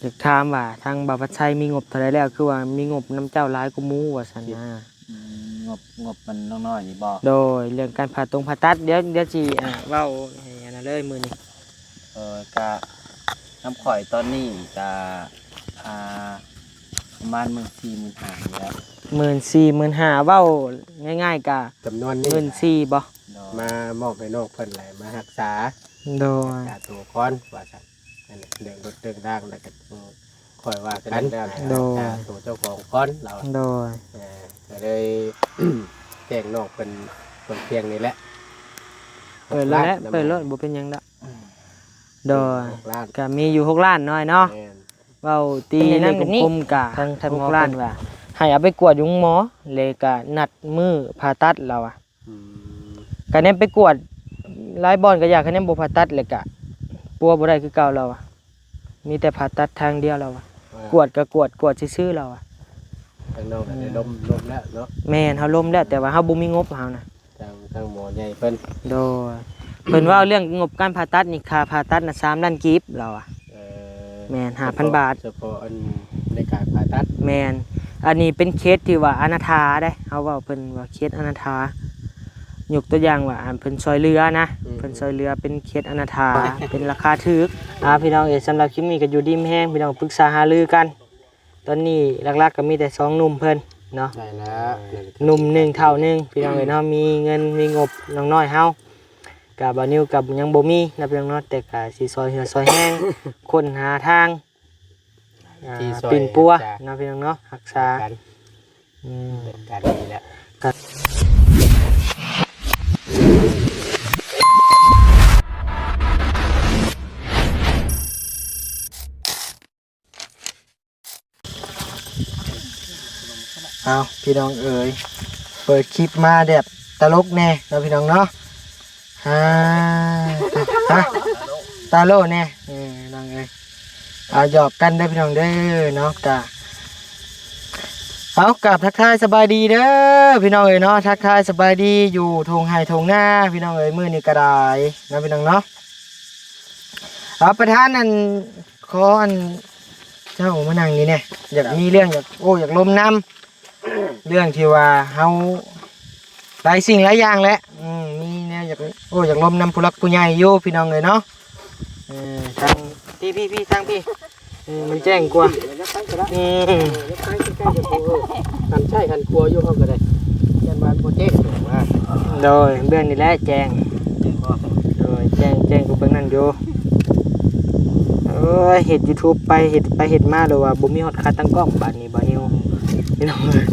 ຢາກຖາມວ່າທາງບ່າວພັດໄຊມີງົບເທົ່າໃດແລ້ວ ຄືວ່າມີງົບນຳເຈົ້າຫຼາຍກວ່າໝູ່ວ່າຊັ້ນນະ? ອືມ ງົບ ງົບມັນນ້ອຍໆນີ້ບໍ່? ໂດຍ ເລື່ອງການຜ່າຕົງຜ່າຕັດ ດຽວ ດຽວຊິ ອ່າ ເວົ້າໃຫ້ອັນນັ້ນເລີຍມື້ນີ້. ເອີ ກະນຳຂ້ອຍຕອນນີ້ກະ ອ່າ ປະມານໝື່ນສີ່ ໝື່ນຫ້ານີ້ແຫຼະ. ໝື່ນສີ່ ໝື່ນຫ້າ ເວົ້າງ່າຍໆກະຈຳນວນນີ້ ໝື່ນສີ່ບໍ່? ໂດຍ ມາມອບໃຫ້ນ້ອງເພິ່ນແຫຼະ ມາຮັກສາ ໂດຍ ຮັກສາໂຕກ່ອນວ່າຊັ້ນ. ອັນນີ້ເລື່ອງລົດເລື່ອງລາງ ແລ້ວກໍ ເອີ ຄ່ອຍວ່າກັນ ໂດຍ ແລ້ວແຫຼະ ໂດຍ ຫາໂຕເຈົ້າຂອງກ່ອນລາວ ໂດຍ ເອີ ກໍເລີຍແຈ້ງນ້ອງເພິ່ນ ເພິ່ນພຽງນີ້ແຫຼະ. ເປີດໂລດແຫຼະ ເປີດໂລດ ບໍ່ເປັນຫຍັງດອກ. ໂດຍ ຫົກລ້ານ ກໍມີຢູ່ຫົກລ້ານນ້ອຍເນາະ. ແມ່ນ ເວົ້າຕີເລກກົມໆກະ ທາງ ທາງໝໍ ຫົກລ້ານ ເພິ່ນວ່າໃຫ້ເອົາໄປກວດຢູ່ໂຮງໝໍ ແລ້ວກະນັດມື້ຜ່າຕັດລາວວ່າ. ອືມ ກະແນມໄປກວດຫຼາຍບ່ອນ ກະຢາກໃຫ້ແນມບໍ່ຜ່າຕັດ ແລ້ວກະປົວບໍ່ໄດ້ຄືເກົ່າລາວວ່າ. ມີແຕ່ຜ່າຕັດທາງດຽວລາວວ່າ. ເອີ ກວດກະກວດ ກວດຊື່ໆລາວວ່າ. ທາງນ້ອງກໍໄດ້ລົມ ອືມ ລົມແລ້ວເນາະ? ແມ່ນ ເຮົາລົມແລ້ວ ແຕ່ວ່າເຮົາບໍ່ມີງົບເຮົານະ. ທາງ ທາງໝໍໃຫຍ່ເພິ່ນ ໂດຍ ເພິ່ນເວົ້າເລື່ອງງົບການຜ່າຕັດນີ້ ຄ່າຜ່າຕັດນະ ສາມລ້ານກີບລາວວ່າ. ເອີ ແມ່ນ ຫ້າພັນບາດ ສະເພາະ ສະເພາະອັນໃນການຜ່າຕັດ. ແມ່ນ ອັນນີ້ເປັນເຄສທີ່ວ່າອະນາຖາເດ້ ເຮົາເວົ້າເພິ່ນວ່າເຄສອະນາຖາ. ຍົກຕົວຢ່າງວ່າ ອັນເພິ່ນຊ່ວຍເຫຼືອນະ ອືມ ເພິ່ນຊ່ວຍເຫຼືອເປັນເຄສອະນາຖາ ເປັນລາຄາຖືກ. ອ່າ ພີ່ນ້ອງເອີຍ ສຳລັບຄລິບນີ້ກໍຢູ່ດີມີແຮງ ພີ່ນ້ອງປຶກສາຫາລືກັນ. ຕອນນີ້ຫຼັກໆກໍມີແຕ່ສອງໜຸ່ມເພິ່ນເນາະ ໄດ້ແລ້ວ ໜຸ່ມໜຶ່ງເຖົ້າໜຶ່ງ ພີ່ນ້ອງເອີຍເນາະ. ມີເງິນມີງົບນ້ອງນ້ອຍເຮົາ ກະບ່າວນິວກໍຍັງບໍ່ມີນະ ພີ່ນ້ອງເນາະ ແຕ່ກະຊິຊ່ອຍເຫຼືອຊ່ອຍແຮງ ຄົ້ນຫາທາງ ອ່າ ທີ່ຊ່ອຍ ປິ່ນປົວ ຮັກສາເນາະ ພີ່ນ້ອງເນາະ ຮັກສາກັນ. ອືມ ເປັນການດີແລ້ວ. ເອົາ ພີ່ນ້ອງເອີຍ ເປີດຄລິບມາແບບຕະຫຼົກແດ່ເນາະ ພີ່ນ້ອງເນາະ. ຮາ ຮາ ຕະຫຼົກແດ່ ເອີ ນ້ອງເອີຍ. ເອົາ ຢອກກັນເດີພີ່ນ້ອງເດີເນາະ. ກະ ເອົາ ກາບທັກທາຍສະບາຍດີເດີພີ່ນ້ອງເອີຍເນາະ ທັກທາຍສະບາຍດີຢູ່ທົ່ງໄຮ່ທົ່ງນາພີ່ນ້ອງເອີຍ. ມື້ນີ້ກະໄດ້ເນາະ ພີ່ນ້ອງເນາະ. ເອົາ ປະທານ ອັນ ຂໍ ອັນ ເຈົ້າມານັ່ງນີ້ແດ່ ຢາກມີເລື່ອງ ຢາກໂອ້ ຢາກລົມນຳ ເລື່ອງທີ່ວ່າເຮົາຫຼາຍສິ່ງຫຼາຍຢ່າງແຫຼະ ອືມ ມີແນວຢາກໂອ້ ຢາກລົມນຳຜູ້ຫຼັກຜູ້ໃຫຍ່ຢູ່ ພີ່ນ້ອງເອີຍເນາະ. ເອີ ທາງ ພີ່ ພີ່ ພີ່ ທາງພີ່ ເອີ ມັນແຈ້ງກວ່າ ອືມ ຫັນຊ້າຍຫັນຂວາຢູ່ ເຮົາກໍໄດ້ ຢ້ານວ່າບໍ່ແຈ້ງວ່າ. ໂດຍ ເບື້ອງນີ້ແຫຼະແຈ້ງ ແຈ້ງບໍ່? ໂດຍ ແຈ້ງ ແຈ້ງກວ່າເບື້ອງນັ້ນຢູ່. ໂອ້ຍ ເຮັດຢູທູບໄປ ເຮັດໄປເຮັດມາ ຫຼືວ່າບໍ່ມີຮອດຂາຕັ້ງກ້ອງບາດນີ້ ບ່າວນິວ ພີ່ນ້ອງເອີຍ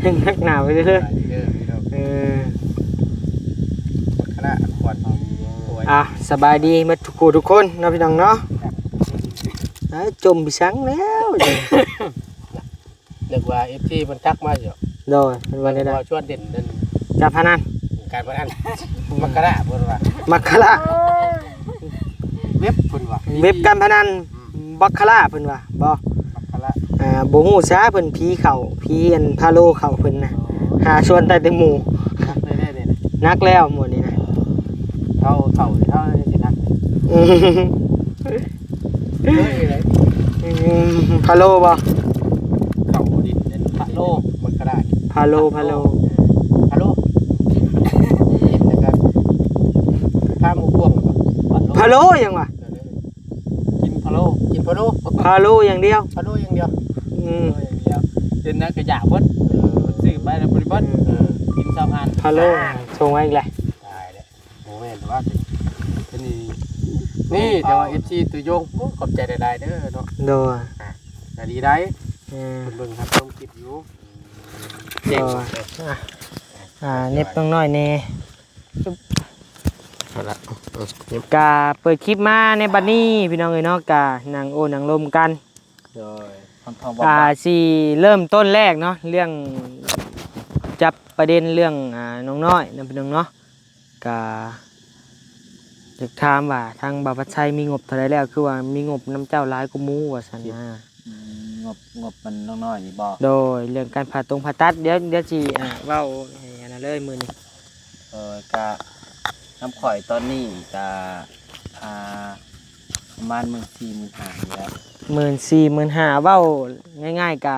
ຍັງໜັກໜາໄປເລື້ອຍໆ. ເອີ ບັກຄະລະ ຂວັນ ອ່ະ ສະບາຍດີໝົດທຸກຜູ້ທຸກຄົນເນາະ ພີ່ນ້ອງເນາະ. ເອີ ຈົມໄປສັງແລ້ວ ນຶກວ່າເອັຟຊີເພິ່ນທັກມາຢູ່. ໂດຍ ເພິ່ນວ່າແນວໃດ? ວ່າຊວນຫຼິ້ນນັ້ນ ການພະນັນ ການພະນັນ ບັກຄະລະ ເພິ່ນວ່າ ບັກຄະລະ ເວັບ ເພິ່ນວ່າ ເວັບການພະນັນ ອືມ ບັກຄະລະ ເພິ່ນວ່າ ບໍ່ ບັກຄະລະ ອ່າ ບໍ່ຮູ້ຊະ ເພິ່ນຜີເຂົ້າ ຜີອັນພາໂລເຂົ້າເພິ່ນນະ. ອໍ ຫາຊວນໄດ້ແຕ່ໝູ່ ໜັກແລ້ວ ໝູ່ນີ້ນະ ເຂົ້າ ເຂົ້າ ເຂົ້າຊິໜັກ ອືມ ເອີຍ ອືມ ພາໂລບໍ່? ເຂົ້າດິນ ພາໂລ ມັນກໍໄດ້ ພາໂລ ພາໂລ ພາໂລ ກິນແລ້ວກໍຂ້າມໝູ່ພວງ ພາໂລຫຍັງວະ? ກິນພາໂລ ກິນພາໂລ ພາໂລຢ່າງດຽວ ພາໂລຢ່າງດຽວ ອືມ ພາໂລຢ່າງດຽວ ເປັນຫຍັງກໍຢາກເບິດ ເອີ ຊື້ໄປແລ້ວບໍ່ໄດ້ເບິດ ເອີ ກິນສອງອັນ ພາໂລ ສົ່ງມາອີກແລ້ວ ຕາຍແລ້ວ. ບໍ່ແມ່ນແຕ່ວ່າ ເປັນ ເປັນນີ້ ນີ້ ແຕ່ວ່າເອັຟຊີ ຕູ່ຢົງ ໂອ້ ຂອບໃຈຫຼາຍໆເດີເນາະ. ໂດຍ ອ່າ ກໍດີໄດ໋ ເອີ ເພິ່ນເບິ່ງຮັບຊົມຄລິບຢູ່ ເກັ່ງ ໂດຍ ເນາະ ອ່າ ເນັບນ້ອງນ້ອຍແດ່ ເອົາລະ ກະເປີດຄລິບມາໃນບັດນີ້ ພີ່ນ້ອງເອີຍເນາະ ກະນັ່ງໂອ້ນັ່ງລົມກັນ ໂດຍ ອ່າ ຊິເລີ່ມຕົ້ນແລກເນາະ ເລື່ອງ ຈັບປະເດັນເລື່ອງ ອ່າ ນ້ອງນ້ອຍນຳ ພີ່ນ້ອງເນາະ. ກະຢາກຖາມວ່າທາງບ່າວພັດໄຊມີງົບເທົ່າໃດແລ້ວ ຄືວ່າມີງົບນຳເຈົ້າຫຼາຍກວ່າໝູ່ວ່າຊັ້ນນະ? ອືມ ງົບ ງົບມັນນ້ອຍໆນີ້ບໍ່? ໂດຍ ເລື່ອງການຜ່າຕົງຜ່າຕັດ ດຽວ ດຽວຊິ ອ່າ ເວົ້າໃຫ້ອັນນັ້ນເລີຍມື້ນີ້. ເອີ ກະນຳຂ້ອຍຕອນນີ້ກະ ອ່າ ປະມານໝື່ນສີ່ ໝື່ນຫ້ານີ້ແຫຼະ. ໝື່ນສີ່ ໝື່ນຫ້າ ເວົ້າງ່າຍໆກະ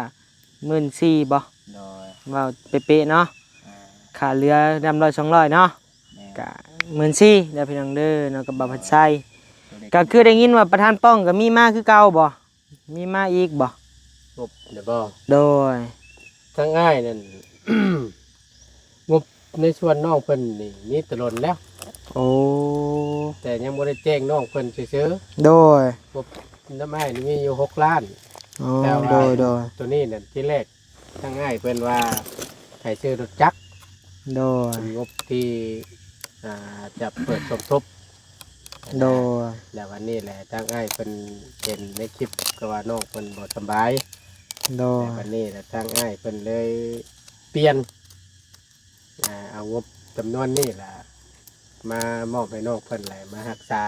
ໝື່ນສີ່ບໍ່? ໂດຍ ເວົ້າເປະໆເນາະ ອ່າ ຄ່າເຫຼືອນຳຮ້ອຍສອງຮ້ອຍເນາະ ແມ່ນ ກະໝື່ນສີ່ເດີພີ່ນ້ອງເດີເນາະ ກັບບ່າວພັດໄຊ ໂດຍ ກະຄືໄດ້ຍິນວ່າປະທານປ້ອງກະມີມາຄືເກົ່າບໍ່? ມີມາອີກບໍ່? ງົບເດ້ບໍ່? ໂດຍ ທາງອ້າຍນັ້ນ ງົບໃນສ່ວນນ້ອງເພິ່ນນີ້ມີແຕ່ດົນແລ້ວ ໂອ້ ແຕ່ຍັງບໍ່ໄດ້ແຈ້ງນ້ອງເພິ່ນຊື່ໆ ໂດຍ ງົບນຳອ້າຍນີ້ມີຢູ່ຫົກລ້ານ ໂອ້ ແຕ່ວ່າ ໂດຍໆ ໂຕນີ້ນັ້ນ ທີແລກ ທາງອ້າຍເພິ່ນວ່າໃຫ້ຊື້ລົດຈັກ ໂດຍ ເປັນງົບທີ່ ອ່າ ຈະເປີດສົມທົບ ໂດຍ ແລ້ວວັນນີ້ແຫຼະ ທາງອ້າຍເພິ່ນເຫັນໃນຄລິບ ກໍວ່ານ້ອງເພິ່ນບໍ່ສະບາຍ ໂດຍ ແລ້ວວັນນີ້ແຫຼະ ທາງອ້າຍເພິ່ນເລີຍປ່ຽນ ອ່າ ເອົາງົບຈຳນວນນີ້ລະ ມາມອບໃຫ້ນ້ອງເພິ່ນ ແລະ ມາຮັກສາ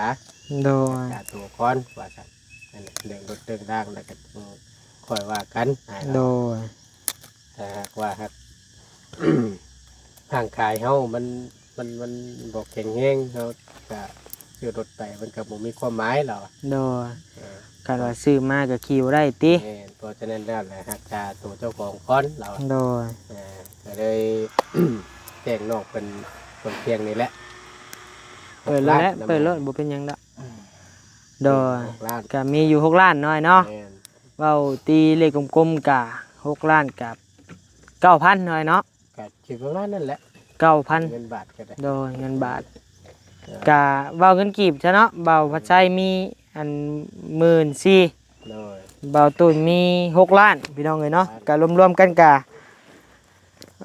ໂດຍ ຮັກສາໂຕກ່ອນວ່າຊັ້ນ ອັນນີ້ເລື່ອງລົດເລື່ອງລາງ ແລ້ວກໍ ອືມ ຄ່ອຍວ່າກັນ ໂດຍ ຖ້າຫາກວ່າຫາກ ຮ່າງກາຍເຮົາມັນ ມັນ ມັນບໍ່ແຂງແຮງ ເຮົາກະຊື້ລົດໄປ ມັນກະບໍ່ມີຄວາມໝາຍແລ້ວ ໂດຍ ເອີ ຄັນວ່າຊື້ມາກໍຂີ່ບໍ່ໄດ້ຕິ ແມ່ນ ເພາະສະນັ້ນແລ້ວແຫຼະ ຮັກສາໂຕເຈົ້າຂອງກ່ອນລາວ ໂດຍ ເອີ ກໍເລີຍແຈ້ງນ້ອງເພິ່ນ ເພິ່ນພຽງນີ້ແຫຼະ ເປີດໂລດແຫຼະ ຫົກລ້ານນະ ເປີດໂລດ ບໍ່ເປັນຫຍັງດອກ ອືມ ໂດຍ ຫົກລ້ານ ກໍມີຢູ່ຫົກລ້ານນ້ອຍເນາະ ແມ່ນ ເວົ້າຕີເລກກົມໆ ກະຫົກລ້ານ ກະເກົ້າພັນນ້ອຍເນາະ ກໍຊິປະມານນັ້ນແຫຼະ ເກົ້າພັນ ເງິນບາດກໍໄດ້ ໂດຍ ເງິນບາດ ເອີ ກະເວົ້າເງິນກີບຊະເນາະ ບ່າວພັດໄຊມີອັນໝື່ນສີ່ ໂດຍ ບ່າວຕູນມີຫົກລ້ານ ພີ່ນ້ອງເອີຍເນາະ ກໍລວມໆກັນກະ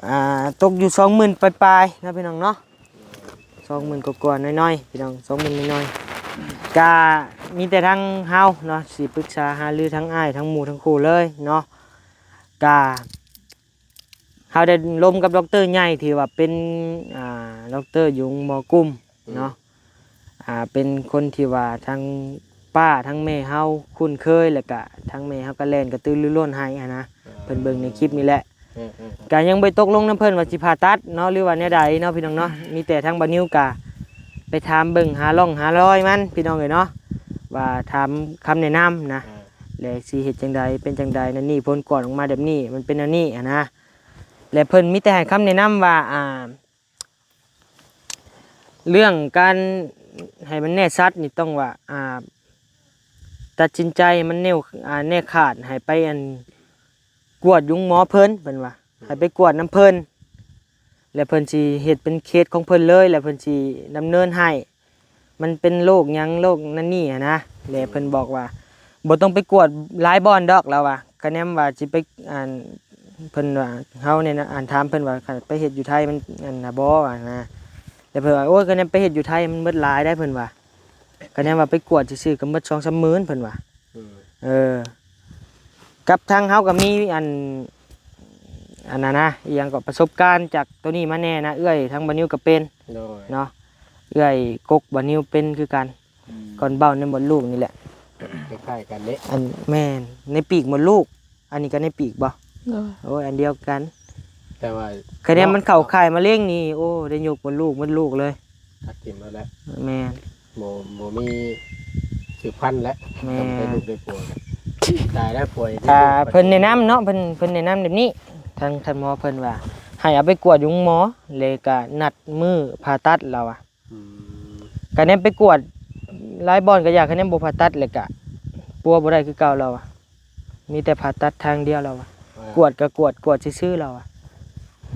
ອ່າ ຕົກຢູ່ສອງໝື່ນປາຍໆເນາະ ພີ່ນ້ອງເນາະ ສອງໝື່ນກວ່າໆ ນ້ອຍໆ ພີ່ນ້ອງ ສອງໝື່ນນ້ອຍໆ ກະມີແຕ່ທາງເຮົາເນາະ ຊິປຶກສາຫາລືທາງອ້າຍ ທາງໝູ່ ທາງຄູ່ເລີຍເນາະ ກະ ເຮົາໄດ້ລົມກັບດັອກເຕີໃຫຍ່ ທີ່ວ່າເປັນ ອ່າ ດັອກເຕີຢູ່ໂຮງໝໍກຸ້ມ ອືມ ເນາະ ອ່າ ເປັນຄົນທີ່ວ່າທັງປ້າທັງແມ່ເຮົາຄຸ້ນເຄີຍ ແລ້ວກະທັງແມ່ເຮົາກໍແລ່ນກະຕືລືລົ້ນໃຫ້ຫັ້ນນະ ເອີ ເພິ່ນເບິ່ງໃນຄລິບນີ້ແຫຼະ ເອີໆ ກະຍັງບໍ່ຕົກລົງນຳເພິ່ນວ່າຊິຜ່າຕັດເນາະ ຫຼືວ່າແນວໃດເນາະ ພີ່ນ້ອງເນາະ ມີແຕ່ທາງບ່າວນິວກະໄປຖາມເບິ່ງຫາຮ່ອງຫາລອຍມັນ ພີ່ນ້ອງເອີຍເນາະ ວ່າຖາມຄຳແນະນຳນະ ເອີ ແລະ ຊິເຮັດຈັ່ງໃດ ເປັນຈັ່ງໃດ ນັ້ນນີ້ ຜົນກວດອອກມາແບບນີ້ ມັນເປັນແນວນີ້ຫັ້ນນະ ແລະ ເພິ່ນມີແຕ່ໃຫ້ຄຳແນະນຳວ່າ ອ່າ ເລື່ອງການໃຫ້ມັນແນ່ຊັດນີ້ຕ້ອງວ່າ ອ່າ ຕັດສິນໃຈໃຫ້ມັນແນ່ວ ອ່າ ແນ່ຂາດ ໃຫ້ໄປ ອັນ ກວດຢູ່ໂຮງໝໍເພິ່ນ ເພິ່ນວ່າ ອືມ ໃຫ້ໄປກວດນຳເພິ່ນ ແລ້ວເພິ່ນຊິເຮັດເປັນເຄສຂອງເພິ່ນເລີຍ ແລ້ວເພິ່ນຊິດຳເນີນໃຫ້ ມັນເປັນໂລກຫຍັງ ໂລກນັ້ນນີ້ຫັ້ນນະ ແລະ ເພິ່ນບອກວ່າບໍ່ຕ້ອງໄປກວດຫຼາຍບ່ອນດອກ ລາວວ່າ ຄະແນນວ່າຊິໄປ ອັນ ເພິ່ນວ່າ ເຮົານີ້ນະ ອັນ ຖາມເພິ່ນວ່າ ຄັນໄປເຮັດຢູ່ໄທມັນ ອັນນະ ບໍ່ ວ່ານະ ແລ້ວເພິ່ນວ່າ ໂອ້ຍ ຄະແນນໄປເຮັດຢູ່ໄທມັນເບິດຫຼາຍໄດ໋ ເພິ່ນວ່າ ຄະແນນວ່າໄປກວດຊື່ໆ ກໍເບິດສອງສາມໝື່ນ ເພິ່ນວ່າ ອືມ ເອີ ກັບທາງເຮົາກໍມີ ອັນ ອັນນັ້ນນະ ອີ່ຫຍັງກໍປະສົບການຈາກໂຕນີ້ມາແດ່ນະ ເອື້ອຍທາງບ່າວນິວກໍເປັນ ໂດຍ ເນາະ ເອື້ອຍກົກບ່າວນິວເປັນຄືກັນ ອືມ ກ່ອນເບົາໃນມົດລູກນີ້ແຫຼະ ຄ້າຍໆກັນເດ້ ອັນ ແມ່ນ ໃນປີກມົດລູກ ອັນນີ້ກໍໃນປີກບໍ່? ໂດຍ ໂອ້ຍ ອັນດຽວກັນ ແຕ່ວ່າ ຄະແນນມັນເຂົ້າ ເນາະ ຂ່າຍມະເຮັງນີ້ ໂອ້ ໄດ້ຍົກມົດລູກ ມົດລູກເລີຍ ຕັດຖິ້ມແລ້ວແຫຼະ ແມ່ນ ບໍ່ ບໍ່ມີສືບພັນແລ້ວ ແມ່ນ ຕ້ອງໄດ້ລູກໄດ້ຜົວ ຕາຍແລ້ວຜົວ ຖ້າເພິ່ນແນະນຳເນາະ ເພິ່ນ ເພິ່ນແນະນຳແບບນີ້ ທາງທ່ານໝໍເພິ່ນວ່າ ໃຫ້ເອົາໄປກວດຢູ່ໂຮງໝໍ ແລ້ວກະນັດມື້ຜ່າຕັດ ລາວວ່າ ອືມ ຄະແນນໄປກວດຫຼາຍບ່ອນກໍຢາກ ຄະແນນບໍ່ຜ່າຕັດ ແລ້ວກະປົວບໍ່ໄດ້ຄືເກົ່າ ລາວວ່າ ມີແຕ່ຜ່າຕັດທາງດຽວ ລາວວ່າ ເອີ ກວດກໍກວດ ກວດຊື່ໆ ລາວວ່າ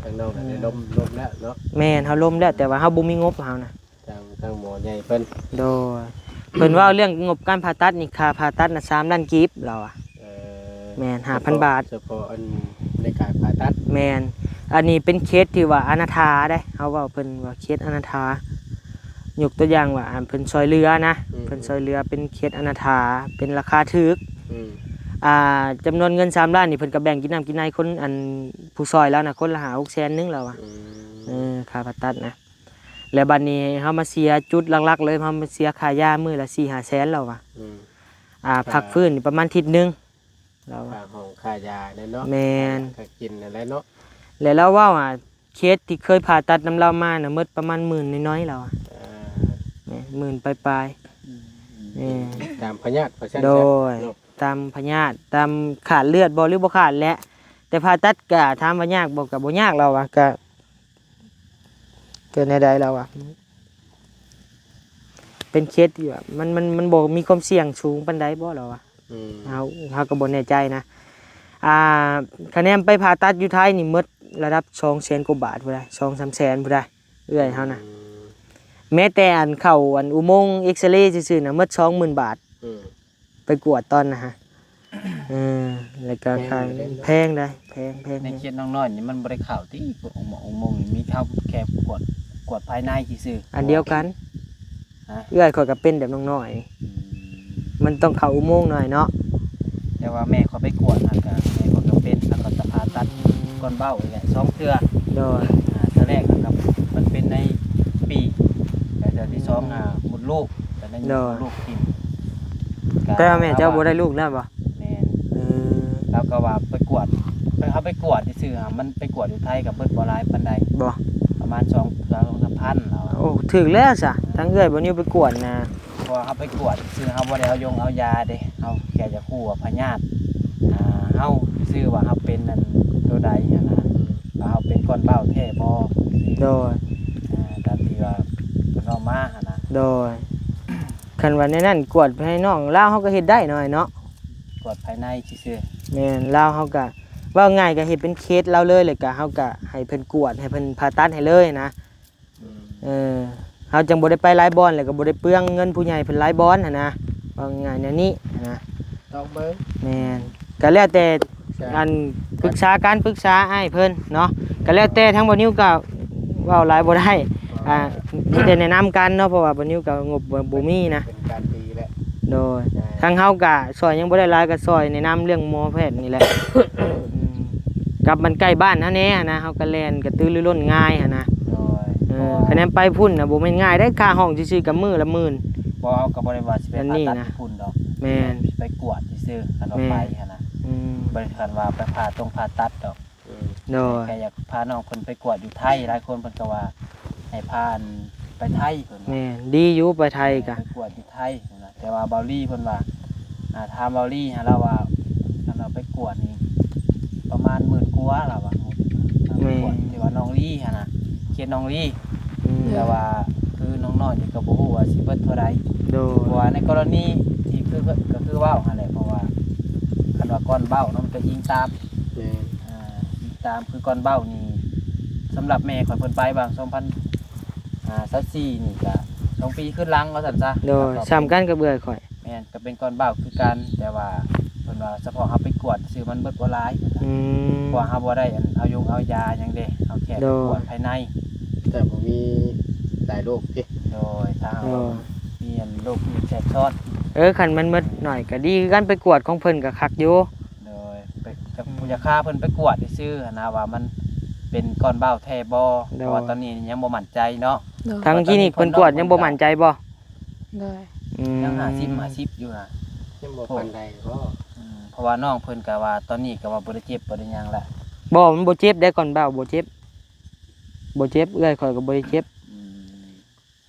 ທາງນ້ອງກໍໄດ້ ອືມ ລົມ ລົມແລ້ວເນາະ ແມ່ນ ເຮົາລົມແລ້ວ ແຕ່ວ່າເຮົາບໍ່ມີງົບ ເຮົານະ ທາງ ທາງໝໍໃຫຍ່ເພິ່ນ ໂດຍ ເພິ່ນເວົ້າເລື່ອງງົບການຜ່າຕັດນີ້ ຄ່າຜ່າຕັດນະ ສາມລ້ານກີບ ລາວວ່າ ເອີ ແມ່ນ ຫ້າພັນບາດ ສະເພາະ ສະເພາະອັນໃນການຜ່າຕັດ ແມ່ນ ອັນນີ້ເປັນເຄສທີ່ວ່າອະນາຖາເດ້ ເຮົາເວົ້າເພິ່ນວ່າເຄສອະນາຖາ ຍົກຕົວຢ່າງວ່າ ອັນ ເພິ່ນຊ່ອຍເຫຼືອນະ ອືມ ເພິ່ນຊ່ອຍເຫຼືອເປັນເຄສອະນາຖາ ເປັນລາຄາຖືກ ອືມ ອ່າ ຈຳນວນເງິນສາມລ້ານນີ້ ເພິ່ນກໍແບ່ງກິນນ້ຳກິນໃນຄົນ ອັນ ຜູ້ຊ່ອຍລາວນະ ຄົນລະຫ້າຫົກແສນໜຶ່ງ ລາວວ່າ ອືມ ເອີ ຄ່າຜ່າຕັດນະ ແລ້ວບັດນີ້ເຮົາມາເສຍຈຸດຫຼັກໆເລີຍ ເຮົາມາເສຍຄ່າຢາມື້ລະສີ່ຫ້າແສນ ລາວວ່າ ອືມ ອ່າ ຄ່າ ພັກຟື້ນນີ້ປະມານທິດໜຶ່ງ ລາວວ່າ ຄ່າຫ້ອງຄ່າຢານັ້ນເນາະ ແມ່ນ ຄ່າກິນນັ້ນແຫຼະເນາະ ແລະລາວເວົ້າວ່າ ເຄສທີ່ເຄີຍຜ່າຕັດນຳລາວມານະ ໝົດປະມານໝື່ນນ້ອຍໆ ລາວວ່າ ເອີ ແມ່ນ ໝື່ນປາຍໆ ອືມ ແມ່ນ ຕາມພະຍາດວ່າຊັ້ນ ໂດຍ ເນາະ ຕາມພະຍາດ ຕາມຂາດເລືອດບໍ່ ຫຼືບໍ່ຂາດແຫຼະ. ແຕ່ຜ່າຕັດກະຖາມວ່າຍາກບໍ່ ກະບໍ່ຍາກລາວວ່າ ກະ ກະແນວໃດລາວວ່າ ເປັນເຂດທີ່ວ່າ ມັນ ມັນ ມັນບໍ່ມີຄວາມສ່ຽງສູງປານໃດບໍ່ລາວວ່າ. ອືມ ເຮົາ ເຮົາກໍບໍ່ແນ່ໃຈນະ. ອ່າ ຄະແນນໄປຜ່າຕັດຢູ່ໄທນີ້ໝົດລະດັບສອງແສນກວ່າບາດພຸ້ນໃດ ສອງສາມແສນພຸ້ນໃດ ເອື້ອຍເຮົານະ. ອືມ ແມ້ແຕ່ອັນເຂົ້າອັນອຸໂມງເອັກສະເຣຊື່ໆນະ ໝົດສອງໝື່ນບາດ. ອືມ ໄປກວດຕອນນະຮະ. ເອີ ແລ້ວກໍ ແພງຢູ່ເດ້ເນາະ ແພງໃດ ແພງ ແພງ ໃນເຂດນ້ອງນ້ອຍນີ້ມັນບໍ່ໄດ້ເຂົ້າຕິ ອຸໂມງນີ້ ມີເຂົ້າແຄ່ກວດ ກວດພາຍໃນຊື່ໆ. ອັນດຽວກັນ ຮະ ເອື້ອຍຂ້ອຍກໍເປັນແບບນ້ອງນ້ອຍ. ອືມ ມັນຕ້ອງເຂົ້າອຸໂມງໜ້ອຍເນາະ. ແຕ່ວ່າແມ່ຂ້ອຍໄປກວດຫັ້ນກະ ແມ່ຂ້ອຍກໍເປັນ ແລ້ວກໍຈະຜ່າຕັດ ອືມ ກ້ອນເບ້າອີກແຫຼະ ສອງເທື່ອ. ໂດຍ ອ່າ ເທື່ອແລກຫັ້ນກໍມັນເປັນໃນປີກ ແລ້ວເທື່ອທີສອງ ອືມ ອ່າ ມົດລູກ ກໍໄດ້ ໂດຍ ມົດລູກຖິ້ມ. ແຕ່ວ່າແມ່ເຈົ້າບໍ່ໄດ້ລູກນຳບໍ່? ແມ່ນ. ເອີ ລາວກໍວ່າໄປກວດ ໄປ ເຮົາໄປກວດຊື່ໆ ມັນໄປກວດຢູ່ໄທກໍເບິດບໍ່ຫຼາຍປານໃດ. ບໍ່ ປະມານສອງ ສອງສາມພັນລາວ. ໂອ້ ຖືກແລ້ວຊະ ທາງເອື້ອຍບໍ່ນິວໄປກວດນະ. ເພາະວ່າເຮົາໄປກວດຊື່ໆ ເຮົາບໍ່ໄດ້ເອົາຢົງເອົາຢາເດ້ ເຮົາແຄ່ຢາກຮູ້ວ່າພະຍາດ ອ່າ ເຮົາຊື່ວ່າເຮົາເປັນອັນໂຕໃດຫັ້ນນະ. ອືມ ວ່າເຮົາເປັນກ້ອນເບ້າແທ້ບໍ່. ໂດຍ ອ່າ ຕາມທີ່ວ່າເພິ່ນເວົ້າມາຫັ້ນນະ. ໂດຍ ຄັນວ່າແນວນັ້ນກວດໃຫ້ນ້ອງລາວ ເຮົາກໍເຮັດໄດ້ເນາະ ເນາະ ກວດພາຍໃນຊື່ໆ. ແມ່ນ ລາວເຮົາກໍເວົ້າງ່າຍກໍເຮັດເປັນເຄສລາວເລີຍ ແລ້ວກໍເຮົາກໍໃຫ້ເພິ່ນກວດ ໃຫ້ເພິ່ນຜ່າຕັດໃຫ້ເລີຍນະ. ອືມ ເອີ ເຮົາຈັ່ງບໍ່ໄດ້ໄປຫຼາຍບ່ອນ ແລ້ວກໍບໍ່ໄດ້ເປືອງເງິນຜູ້ໃຫຍ່ເພິ່ນຫຼາຍບ່ອນຫັ້ນນະ ເວົ້າງ່າຍໆແນວນີ້ຫັ້ນນະ. ລອງເບິ່ງ ແມ່ນ ກໍແລ້ວແຕ່ ປຶກສາ ອັນ ປຶກສາ ການປຶກສາອ້າຍເພິ່ນເນາະ ກໍແລ້ວແຕ່ ທາງບ່າວນິວກໍເວົ້າຫຼາຍບໍ່ໄດ້. ອ່າ ມີແຕ່ແນະນຳກັນເນາະ ເພາະວ່າບ່າວນິວກໍງົບບໍ່ ບໍ່ມີນະ. ເປັນການດີແຫຼະ. ໂດຍ ອ່າ ທາງເຮົາກໍຊ່ອຍຍັງບໍ່ໄດ້ຫຼາຍ ກໍຊ່ອຍແນະນຳເລື່ອງໝໍແພດນີ້ແຫຼະ. ອືມ ກັບມັນໃກ້ບ້ານເຮົາແດ່ຫັ້ນນະ ເຮົາກໍແລ່ນກະຕືລືລົ້ນງ່າຍຫັ້ນນະ. ໂດຍ ເອີ ຄະແນນໄປພຸ້ນນະ ບໍ່ແມ່ນງ່າຍເດ້. ຄ່າຫ້ອງຊື່ໆກໍມື້ລະໝື່ນ. ບໍ່ ເຮົາກໍບໍ່ໄດ້ວ່າຊິໄປຜ່າຕັດຢູ່ພຸ້ນດອກ. ແມ່ນ ໄປກວດຊື່ໆ ຄັນວ່າໄປຫັ້ນນະ. ອືມ ບໍ່ໄດ້ຄັນວ່າໄປຜ່າຕົງຜ່າຕັດດອກ. ອືມ ໂດຍ ແຄ່ຢາກພານ້ອງເພິ່ນໄປກວດຢູ່ໄທ. ຫຼາຍຄົນເພິ່ນກໍວ່າໃຫ້ພາ ອັນ ໄປໄທເພິ່ນວ່າ. ແມ່ນ ດີຢູ່ໄປໄທກະ ໄປກວດຢູ່ໄທເພິ່ນວ່າ. ແຕ່ວ່າເບົາລີເພິ່ນວ່າ ອ່າ ຖາມເບົາລີຫັ້ນລະວ່າ ຄັນວ່າໄປກວດນີ້ປະມານໝື່ນກວ່າລະວ່າ. ແມ່ນ ກວດທີ່ວ່ານ້ອງລີຫັ້ນນະ ເຂດນ້ອງລີ. ອືມ ແຕ່ວ່າຄືນ້ອງນ້ອຍນີ້ກໍບໍ່ຮູ້ວ່າຊິເບິດເທົ່າໃດ. ໂດຍ ເພາະວ່າໃນກໍລະນີທີ່ຄື ກໍຄືເວົ້າຫັ້ນແຫຼະ ເພາະວ່າຄັນວ່າກ້ອນເບ້າເນາະ ມັນກໍອີງຕາມ. ແມ່ນ ອ່າ ອີງຕາມ ຄືກ້ອນເບ້ານີ້ ສຳລັບແມ່ຂ້ອຍເພິ່ນໄປຫວ່າງສອງພັນ ອ່າ ຊາວສີ່ນີ້ກະສອງປີຄືນຫຼັງວ່າຊັ້ນຊະ. ໂດຍ ແລ້ວກໍ ສ່ຳກັນກັບເອື້ອຍຂ້ອຍ. ແມ່ນ ກໍເປັນກ້ອນເບ້າຄືກັນ ແຕ່ວ່າເພິ່ນວ່າສະເພາະເຮົາໄປກວດຊື່ມັນເບິດບໍ່ຫຼາຍ. ອືມ ເພາະວ່າເຮົາບໍ່ໄດ້ ອັນ ເອົາຢົງເອົາຢາຫຍັງເດ້ ເຮົາແຄ່ໄປກວດພາຍໃນ. ໂດຍ ແຕ່ບໍ່ມີຫຼາຍໂລກຕິ. ໂດຍ ຖ້າເຮົາ ໂດຍ ມີ ອັນ ໂລກອື່ນແຊກຊ້ອນ. ເອີ ຄັນມັນໝົດໜ້ອຍກໍດີຄືກັນ ໄປກວດຂອງເພິ່ນກໍຄັກຢູ່. ໂດຍ ໄປກັບຢາຄາເພິ່ນໄປກວດຊື່ຫັ້ນນະ ວ່າມັນເປັນກ້ອນເບ້າແທ້ບໍ່. ໂດຍ ເພາະວ່າຕອນນີ້ຍັງບໍ່ໝັ້ນໃຈເນາະ. ໂດຍ ທາງຄລີນິກເພິ່ນກວດຍັງບໍ່ໝັ້ນໃຈບໍ່? ໂດຍ ອືມ ຍັງຫ້າສິບ ຫ້າສິບຢູ່ນະ ຍັງບໍ່ປານໃດບໍ່. ອືມ ເພາະວ່ານ້ອງເພິ່ນກໍວ່າຕອນນີ້ກໍວ່າບໍ່ໄດ້ເຈັບບໍ່ໄດ້ຫຍັງລະ. ບໍ່ ມັນບໍ່ເຈັບເດ້ ກ້ອນເບ້າບໍ່ເຈັບ ບໍ່ເຈັບ ເອື້ອຍຂ້ອຍກໍບໍ່ໄດ້ເຈັບ. ອືມ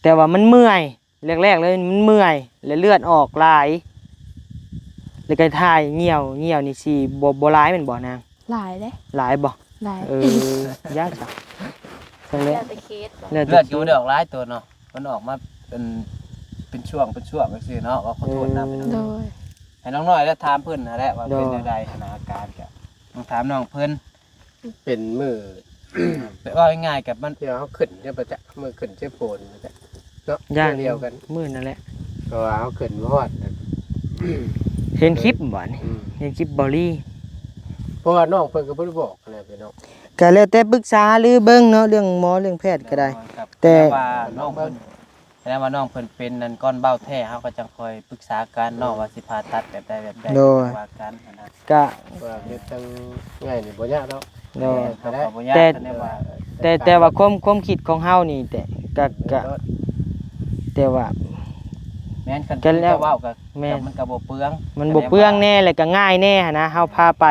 ແຕ່ວ່າມັນເມື່ອຍ ແລກໆເລີຍມັນເມື່ອຍ ແລະເລືອດອອກຫຼາຍ ແລ້ວກໍຖ່າຍຍ່ຽວ ຍ່ຽວນີ້ຊິບໍ່ ບໍ່ຫຼາຍແມ່ນບໍ່ນາງ? ຫຼາຍເດ້. ຫຼາຍບໍ່? ຫຼາຍ. ເອີ ຢ້ານຊະ ແລ້ວແຕ່ເຄສ. ເລືອດກໍບໍ່ໄດ້ອອກຫຼາຍໂຕເນາະ ມັນອອກມາເປັນ ເປັນຊ່ວງ ເປັນຊ່ວງຈັ່ງຊີ້ເນາະ. ຂໍໂທດນຳ. ໂດຍ ໃຫ້ນ້ອງນ້ອຍແລ້ວຖາມເພິ່ນຫັ້ນແຫຼະວ່າເປັນແນວໃດຫັ້ນນະ ອາການກະຕ້ອງຖາມນ້ອງເພິ່ນ. ເປັນມື້ ແບບວ່າງ່າຍໆກັບມັນ ທີ່ເຮົາຂຶ້ນເຈົ້າປະຈັກ ມື້ຂຶ້ນເຈົ້າໂພນປະຈັກເນາະ ຢ່າງດຽວກັນ ມື້ນັ້ນແຫຼະ ເພາະວ່າເຮົາຂຶ້ນບໍ່ຮອດ. ເຫັນຄລິບບໍ່ນີ້? ອືມ ເຫັນຄລິບເບົາລີ. ເພາະວ່ານ້ອງເພິ່ນກໍບໍ່ໄດ້ບອກນະພີ່ນ້ອງ. ກໍແລ້ວແຕ່ປຶກສາຫາລືເບິ່ງເນາະ ເລື່ອງໝໍເລື່ອງແພດກໍໄດ້. ແຕ່ວ່ານ້ອງເພິ່ນ ແສດງວ່ານ້ອງເພິ່ນເປັນອັນກ້ອນເບົາແທ້ ເຮົາກໍຈັ່ງຄ່ອຍປຶກສາກັນເນາະ ວ່າຊິຜ່າຕັດແບບໃດແບບໃດ ໂດຍ ວ່າກັນຫັ້ນນະ. ກະວ່າເຮັດທາງໃຫຍ່ນີ້ບໍ່ຍາກດອກ. ໂດຍ ເຮົາກໍບໍ່ຍາກ. ແຕ່ ແຕ່ ແຕ່ ແຕ່ວ່າຄວາມ ຄວາມຄິດຂອງເຮົານີ້ ແຕ່ ກະ ກະ ແຕ່ວ່າ ແມ່ນ ຄັນ ກະແລ້ວ ເຈົ້າເວົ້າກະ ແມ່ນ ມັນກະບໍ່ເປືອງ ມັນບໍ່ເປືອງແນ່ ແລະກະງ່າຍແນ່ຫັ້ນນະ ເຮົາພາໄປ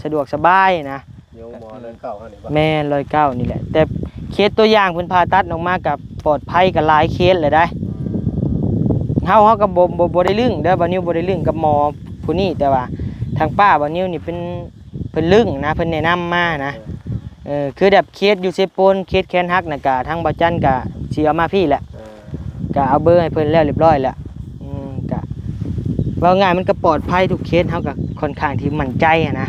ສະດວກສະບາຍນະ. ໂຮງໝໍຮ້ອຍເກົ້າຫັ້ນນີ້ບໍ່? ແມ່ນ ຮ້ອຍເກົ້ານີ້ແຫຼະ ແຕ່ເຄສຕົວຢ່າງເພິ່ນຜ່າຕັດອອກມາກໍປອດໄພກໍຫຼາຍເຄສແລ້ວໄດ໋. ອືມ ເຮົາ ເຮົາກໍບໍ່ ບໍ່ ບໍ່ໄດ້ລຶ້ງເດີ ບ່າວນິວບໍ່ໄດ້ລຶ້ງກັບໝໍ ຜູ້ນີ້ ແຕ່ວ່າທາງປ້າບ່າວນິວນີ້ເປັນ ເພິ່ນລຶ້ງນະ ເພິ່ນແນະນຳມານະ. ເອີ ເອີ ຄືແບບເຄສຢູ່ເຊໂປນ ເຄສແຂນຫັກນະ ກະທາງບ່າວຈັນກະຊິເອົາມາພີ້ແຫຼະ. ເອີ ກະເອົາເບີໃຫ້ເພິ່ນແລ້ວລຽບຮ້ອຍແລ້ວ. ອືມ ກະເວົ້າງ່າຍມັນກະປອດໄພທຸກເຄສ ເຮົາກະຂ້ອນຂ້າງທີ່ໝັ້ນໃຈຫັ້ນນະ.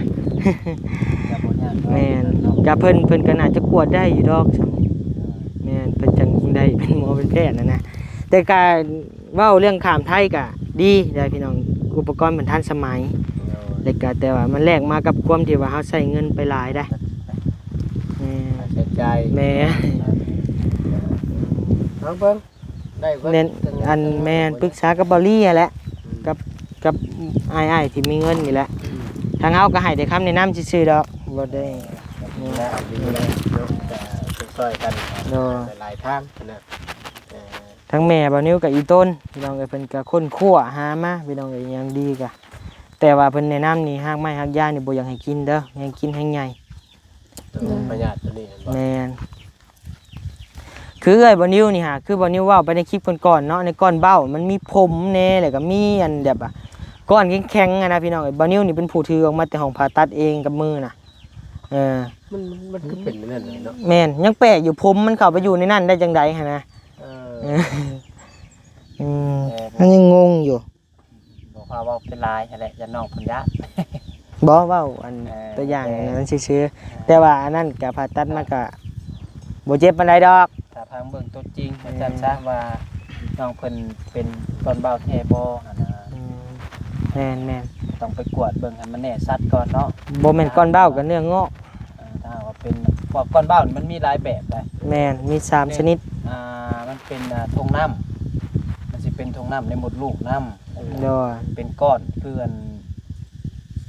ກະບໍ່ຍາກດອກ ແມ່ນ ເນາະ ກະເພິ່ນ ເພິ່ນກະໜ້າຈະກວດໄດ້ຢູ່ດອກຊ່ຳນີ້. ເອີ ແມ່ນ ເພິ່ນຈັ່ງໄດ້ເປັນໝໍເປັນແພດຫັ້ນນະ ແຕ່ກະ ເວົ້າເລື່ອງຂ້າມໄທກະດີໄດ໋ພີ່ນ້ອງ ອຸປະກອນມັນທັນສະໄໝ ໂດຍ ແລ້ວກະ ແຕ່ວ່າມັນແລກມາກັບຄວາມທີ່ວ່າເຮົາໃຊ້ເງິນໄປຫຼາຍໄດ໋. ແມ່ນ ຄ່າໃຊ້ຈ່າຍ ແມ່ນ ເອົາເບິ່ງ ໄດ້ເບິ່ງ ແມ່ນ ອັນ ແມ່ນ ປຶກສາກັບເບົາລີຫັ້ນແຫຼະ ອືມ ກັບ ກັບອ້າຍໆທີ່ມີເງິນນີ້ແຫຼະ ອືມ ທາງເຮົາກະໃຫ້ແຕ່ຄຳແນະນຳຊື່ໆດອກ ບໍ່ໄດ້ ແມ່ນ ດີແລ້ວເນາະ ກະຊ່ອຍກັນ ໂດຍ ຫຼາຍໆທາງນະ ເອີ ທັງແມ່ບ່າວນິວກັບອີ່ຕົນ ພີ່ນ້ອງເອີຍ ເພິ່ນກະຄົ້ນຄວ້າຫາມາ ພີ່ນ້ອງເອີຍ ອີ່ຫຍັງດີກະ ແຕ່ວ່າເພິ່ນແນະນຳນີ້ ຮາກໄມ້ຮາກຢານີ້ບໍ່ຢາກໃຫ້ກິນເດີ ແຮງກິນແຮງໃຫຍ່ ໂຕ ອືມ ພະຍາດໂຕນີ້ແມ່ນບໍ່? ແມ່ນ ຄືເອື້ອຍບ່າວນິວນີ້ຫາ ຄືບ່າວນິວເວົ້າໄປໃນຄລິບກ່ອນໆເນາະ ໃນກ້ອນເບົ້າມັນມີຜົມແດ່ ແລ້ວກະມີອັນແບບວ່າກ້ອນແຂງໆຫັ້ນນະ ພີ່ນ້ອງເອີຍ ບ່າວນິວນີ້ເປັນຜູ້ຖືອອກມາແຕ່ຫ້ອງຜ່າຕັດເອງກັບມືນະ ເອີ ມັນ ມັນຄືເປັນແນວນັ້ນເນາະ ແມ່ນ ຍັງແປກຢູ່ ຜົມມັນເຂົ້າໄປຢູ່ໃນນັ້ນໄດ້ຈັ່ງໃດຫັ້ນນະ ເອີ ເອີ ອືມ ເອີ ມັນຍັງງົງຢູ່ ບໍ່ພາເວົ້າເປັນຫຼາຍຫັ້ນແຫຼະ ຢ້ານນ້ອງເພິ່ນຢ້ານ ບໍ່ ເວົ້າອັນ ເອີ ຕົວຢ່າງ ແຕ່ ນັ້ນຊື່ໆ ເອີ ແຕ່ວ່າອັນນັ້ນກະຜ່າຕັດມາກະບໍ່ເຈັບປານໃດດອກ ຖ້າທາງເບິ່ງຕົວຈິງ ແມ່ນ ວ່າຊັ້ນຊະ ວ່ານ້ອງເພິ່ນເປັນກ້ອນເບົ້າແທ້ບໍ່ຫັ້ນນະ ອືມ ແມ່ນໆ ຕ້ອງໄປກວດເບິ່ງໃຫ້ມັນແນ່ຊັດກ່ອນເນາະ ບໍ່ແມ່ນກ້ອນເບົ້າກະເນື້ອງອກ ເອີ ຖ້າຫາກວ່າເປັນ ພວກກ້ອນເບົ້ານີ້ມັນມີຫຼາຍແບບໃດ໋ ແມ່ນ ມີສາມຊະນິດ ອ່າ ມັນເປັນ ອ່າ ຖົງນ້ຳ ມັນຊິເປັນຖົງນ້ຳໃນມົດລູກນຳ ໂດຍ ເປັນກ້ອນຄືອັນ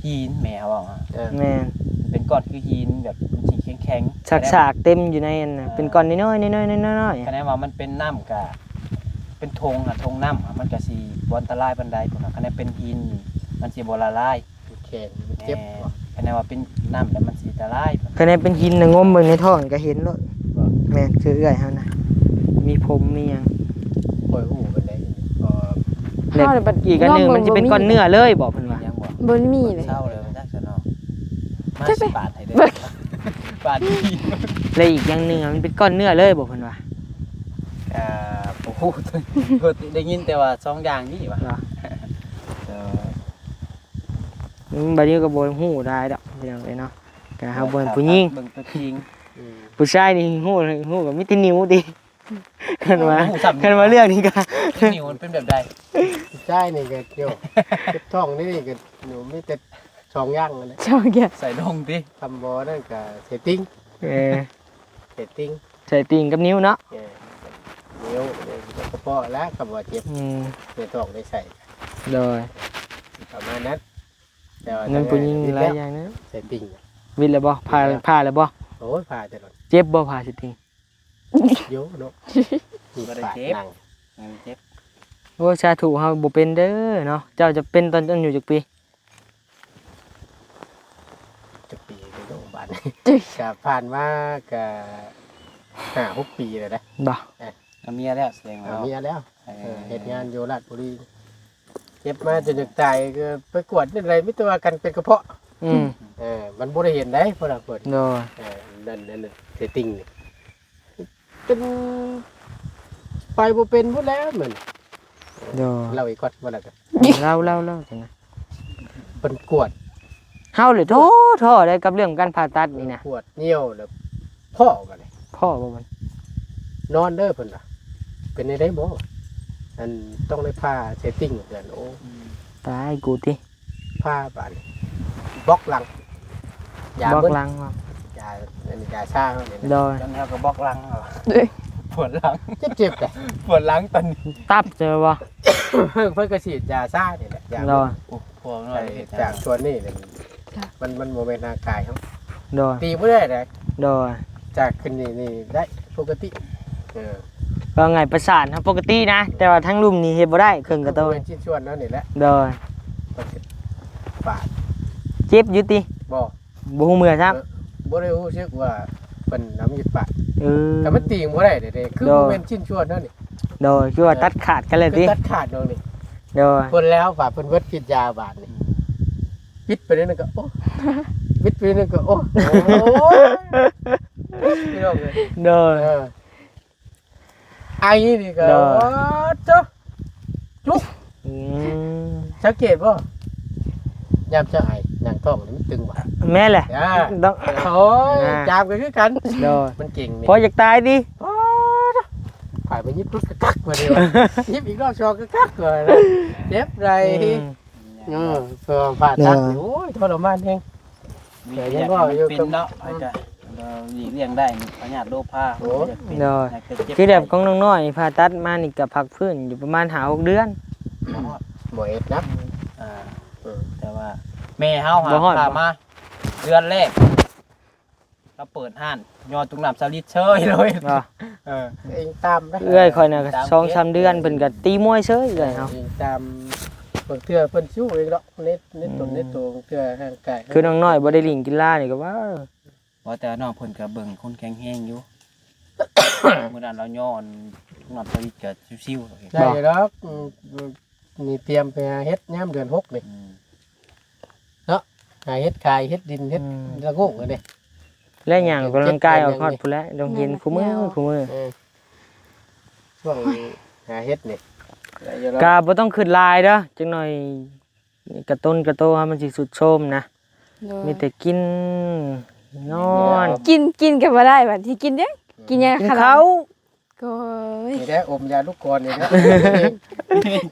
ຫີນ ແມ່ເຮົາເວົ້າ ເອີ ແມ່ນ ເປັນກ້ອນຄືຫີນ ແບບມັນຊິແຂງໆ ສາກໆເຕັມຢູ່ໃນອັນ ເອີ ເປັນກ້ອນນ້ອຍໆ ນ້ອຍໆ ນ້ອຍໆ ຄະແນນວ່າມັນເປັນນ້ຳກະ ເປັນຖົງ ຖົງນ້ຳ ມັນກະຊິບໍ່ອັນຕະລາຍປານໃດ ພວກນັ້ນ ຄະແນນເປັນຫີນ ມັນຊິບໍ່ລະລາຍ ແຂງ ມັນເຈັບ ແມ່ນ ຄະແນນວ່າເປັນນ້ຳແລ້ວມັນຊິອັນຕະລາຍ ຄະແນນເປັນຫີນນະ ງົມເບິ່ງໃນທ້ອງກະເຫັນໂລດ ບໍ່ ແມ່ນ ຄືເອື້ອຍເຮົານະ ມີຜົມມີຫຍັງ ຂ້ອຍຮູ້ປານໃດ ກໍ ແລ້ວອີກອັນໜຶ່ງມັນຊິເປັນກ້ອນເນື້ອເລີຍບໍ່ ເພິ່ນວ່າ ຍັງບໍ່ ບໍ່ມີເລີຍ ເຊົາເລີຍ ມັນຈັກຊະເນາະ ມາຊິປາດໃຫ້ເດີ ປາດ ແລ້ວອີກຢ່າງໜຶ່ງມັນເປັນກ້ອນເນື້ອເລີຍບໍ່ ເພິ່ນວ່າ ກະບໍ່ຮູ້ ໄດ້ຍິນແຕ່ວ່າສອງຢ່າງນີ້ວ່າ ເອີ ອືມ ບາດນີ້ກະບໍ່ຮູ້ຫຼາຍດອກ ພີ່ນ້ອງເອີຍເນາະ ກະເຮົາບໍ່ແມ່ນຜູ້ຍິງ ເບິ່ງຕົວຈິງ ອືມ ຜູ້ຊາຍນີ້ຮູ້ ຮູ້ກະມີແຕ່ນິ້ວຕິ ຄັນວ່າ ໂອ້ ຮູ້ຊ້ຳ ຄັນວ່າເລື່ອງນີ້ກະ ນິ້ວມັນເປັນແບບໃດ ຜູ້ຊາຍນີ້ກະ ໂອ້ ເຈັບທ້ອງນີ້ກະ ໜູ ມີແຕ່ສອງຢ່າງນັ້ນແຫຼະ ສອງຢ່າງ ໃສ່ລົງຕິ ຄຳບໍ່ນັ້ນກະໃສ່ຕິ່ງ ເອີ ໃສ່ຕິ່ງ ໃສ່ຕິ່ງກັບນິ້ວເນາະ ເອີ ນິ້ວ ກະພໍແລ້ວ ຄຳວ່າເຈັບ ອືມ ໃນທ້ອງໄດ້ໃສ່ ໂດຍ ປະມານນັ້ນ ແຕ່ວ່າ ນັ້ນຜູ້ຍິງຫຼາຍຢ່າງນະ ໃສ່ຕິ່ງ ວິດແລ້ວບໍ່ ຜ່າ ວິດແລ້ວ ຜ່າແລ້ວບໍ່ ໂອ້ຍ ຜ່າແຕ່ດົນ ເຈັບບໍ່ ຜ່າໃສ່ຕິ່ງ ໂຍເນາະ ບໍ່ໄດ້ເຈັບ ປາດໜັງ ເອີ ເຈັບ ໂອ້ ສາທຸ ເຮົາບໍ່ເປັນເດີເນາະ ເຈົ້າຈະເປັນຕອນອາຍຸຈັກປີ? ຈັກປີກະໂດບາດນີ້ ກະຜ່ານມາກະຫ້າຫົກປີແລ້ວເດ້ ບໍ່ ເອີ ເອົາເມຍແລ້ວ ສະແດງວ່າ ເອົາເມຍແລ້ວ ເອີ ເຮັດງານຢູ່ລາດບຸລີ ເຈັບມາຈົນຢາກຕາຍ ກະໄປກວດແນວໃດ ມີແຕ່ວ່າກັນເປັນກະເພາະ ອືມ ເອີ ມັນບໍ່ໄດ້ເຫັນໃດ ພວກລາວເພິ່ນ ໂດຍ ເອີ ນັ້ນ ນັ້ນ ເຊຕິງນີ້ ເປັນ ໄປບໍ່ເປັນພຸ້ນແຫຼະມັນ ໂດຍ ເລົ່າອີກກ່ອນວ່າແລ້ວກະ ເລົ່າ ເລົ່າ ເລົ່າຈັ່ງໃດ ເພິ່ນກວດ ເຮົາເລີຍທໍ້ ທໍ້ໄດ໋ກັບເລື່ອງການຜ່າຕັດນີ້ນະ ກວດຍ່ຽວແລ້ວພໍ້ບາດນີ້ ພໍ້ບໍ່ມັນ ນອນເດີເພິ່ນວ່າ ເປັນແນວໃດໝໍ ອັນຕ້ອງໄດ້ຜ່າເຊຕິງວ່າຊັ້ນ ໂອ້ ຕາຍກູຕິ ພາບາດນີ້ ບລັອກຫຼັງ ຢາ ບລັອກຫຼັງ ຢາ ອັນນີ້ຢາຊາເຮົານີ້ນະ ໂດຍ ຕອນນີ້ເຮົາກະບລັອກຫຼັງ ເຮົາ ເດ້ ປວດຫຼັງ ເຈັບໆ ປວດຫຼັງຕອນນີ້ ຕັບເຈີບໍ່ ເພິ່ນ ເພິ່ນກະສີດຢາຊານີ້ແຫຼະ ຢາ ໂດຍ ໂອ້ ພວກນ້ອຍ ຈາກສ່ວນນີ້ ມັນ ມັນບໍ່ແມ່ນຮ່າງກາຍເຮົາ ໂດຍ ຕີບໍ່ໄດ້ໃດ ໂດຍ ຈາກຂຶ້ນນີ້ ນີ້ໄດ້ປົກກະຕິ ເອີ ເວົ້າງ່າຍປະສາດເຮົາປົກກະຕິນະ ແຕ່ວ່າທາງລຸ່ມນີ້ເຮັດບໍ່ໄດ້ ເຄິ່ງກະໂຕ ເປັນຊິ້ນສ່ວນເຮົານີ້ແຫຼະ ໂດຍ ປາດ ເຈັບຢູ່ຕິ ບໍ່ ບໍ່ຮູ້ເມື່ອຊ້ຳ ເອີ ບໍ່ໄດ້ຮູ້ສຶກວ່າເພິ່ນເອົາມີດປາດ ເອີ ແຕ່ມັນຕີງບໍ່ໄດ້ເດ້ ຄື ໂດຍ ບໍ່ແມ່ນຊິ້ນສ່ວນເຮົານີ້ ໂດຍ ຄືວ່າ ເອີ ຕັດຂາດກັນເລີຍຕິ ຄືຕັດຂາດໂດຍນີ້ ໂດຍ ເພິ່ນແລ້ວວ່າເພິ່ນເບິດສີດຢາບາດນີ້ ປິດໄປເດ້ ນັ້ນກໍ ໂອ້ ປິດໄປນັ້ນກໍ ໂອ້ ໂອ້ຍ ພີ່ນ້ອງເອີຍ ໂດຍ ເອີ ໄອນີ້ກໍ ໂດຍ ໂອ້ໂຕ ຈຸກ ອືມ ສັງເກດບໍ່? ຍາມເຈົ້າໄອ ໜັງທ້ອງມັນຕຶງຫວາ? ແມ່ນແຫຼະ ອ່າ ຕ້ອງ ໂອ້ຍ ອ່າ ຈາມກໍຄືກັນ ໂດຍ ມັນເກັ່ງນີ້ ພໍຢາກຕາຍຕິ? ໂອ້ໂຕ ຂ້ອຍໄປຍິບລຸດກະກັກວ່າເດ້ ຍິບອີກຮອບສອງກະກັກວ່າ ເຈັບໄດ໋ ອືມ ເອີ ເພື່ອຜ່າຕັດ ໂດຍ ໂອ້ຍ ທໍລະມານແຮງ ມີ ແຕ່ຍັງເວົ້າຢູ່ ເປັນເນາະ ອືມ ອາຈານ ເອີ ຫຼີກລ່ຽງໄດ້ນີ້ ພະຍາດໂລພາ ໂອ້ ບໍ່ຢາກເປັນ ໂດຍ ຢາກເຈັບ ຄືແບບຂອງນ້ອງນ້ອຍນີ້ ຜ່າຕັດມານີ້ກໍພັກຟື້ນຢູ່ປະມານຫ້າຫົກເດືອນ ບໍ່ຮອດ ບໍ່ເຮັດນະ ອ່າ ເອີ ແຕ່ວ່າແມ່ເຮົາຫາ ບໍ່ຮອດ ພາມາເດືອນແລກ ລາວເປີດຮ້ານຍໍ້ຕຸກນ້ຳສາລິດເຊີຍເລີຍ ບໍ່ ເອີ ເອີງຕາມໄປ ເອື້ອຍຂ້ອຍນະ ຕາມ ສອງສາມເດືອນ ເອີ ເພິ່ນກໍຕີມວຍເຊີຍເອື້ອຍເຮົາ ເອີ ເອີງຕາມ ບາງເທື່ອເພິ່ນຊິຮູ້ເອງເນາະ ໃນ ໃນຕົນ ອືມ ໃນຕົວ ບາງເທື່ອຮ່າງກາຍ ຄືນ້ອງນ້ອຍບໍ່ໄດ້ຫຼິ້ນກິລານີ້ກໍວ່າ ບໍ່ ແຕ່ວ່ານ້ອງເພິ່ນກໍເບິ່ງຄົນແຂງແຮງຢູ່ ມື້ນັ້ນລາວຍໍ້ ຕຸກນ້ຳສາລິດກໍຊິວໆ ໄດ້ດອກ ອືມ ນີ້ຕຽມໄປຫາເຫັດຍາມເດືອນຫົກນີ້ ອືມ ເນາະ ຫາເຫັດຂາຍ ເຫັດດິນ ເຫັດ ອືມ ລະໂງກນີ້ ແລະຍ່າງອອກກຳລັງກາຍອອກຮອດພຸ້ນແຫຼະ ດອງເຫັນ ແມ່ນ ຍ່າງ ຄູ່ມື້ ອອກ ຄູ່ມື້ ເອີ ຊ່ວງຫາເຫັດນີ້ ກໍບໍ່ຕ້ອງຄິດຫຼາຍເດີ ຈັກໜ້ອຍກະຕົນກະໂຕເຮົາມັນຊິຊຸດໂຊມນະ ໂດຍ ມີແຕ່ກິນ ນອນ ກິນ ກິນກໍບໍ່ໄດ້ ບັດຊິກິນຫຍັງ ກິນຫຍັງ ກິນເຂົ້າ ໂອ້ຍ ນີ້ແຫຼະ ອົມຢາລູກກອນນີ້ແຫຼະ